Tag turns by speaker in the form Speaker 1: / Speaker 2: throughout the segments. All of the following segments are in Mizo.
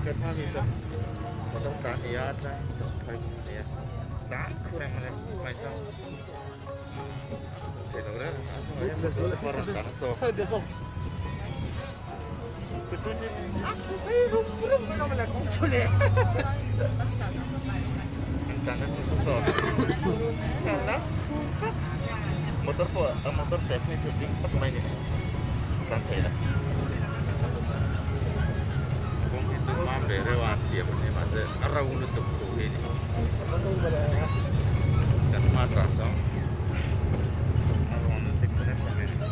Speaker 1: Ka mi sawm motor tlan a ni a chuan phai bawk a ni a tlan khur ang a hmai chuan theih loh reng a chungah hian motor te pawh a rawn tlan a chaw. Motor pawh a motor te phei chu ding tak mai a ni chuan thei la kawng hi chu mam ve reuh a siam a ni mahse a ro lutuk thu hi a ni kan hma tah chuan a rawn dik nasa mai a ni.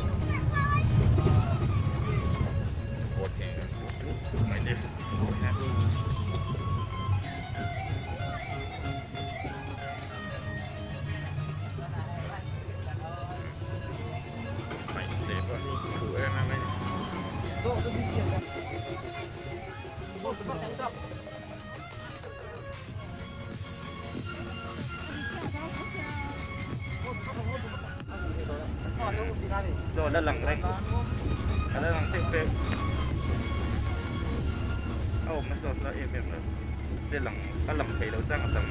Speaker 1: Chaw la lang reng a la lang teuh teuh a awm nasa awm em em lo che lang a lang thei lo chang a tam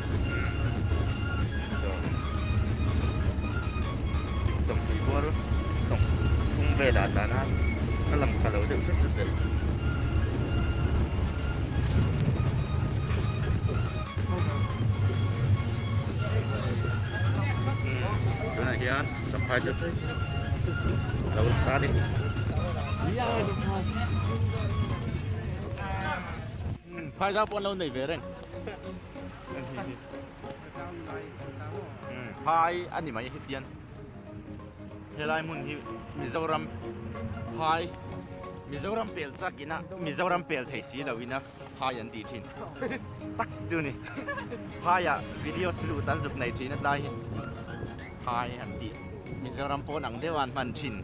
Speaker 1: sawmhnih bawr sawmthum velah tlan a a lang pha lo deuh hret hret zel. Tunah hian champhai chu lo ta ni. Phai zau pawh an lo nei ve reng. Phai a ni mai hetian. Helai hmun hi Mizoram phai Mizoram pel chak ina Mizoram pel thei si lo ina phai an tih thin tak chu ni. Phaiah video silut an zuk nei thin a tlai hi phai an tih Mizoram pawn ang deuh a an hman thin.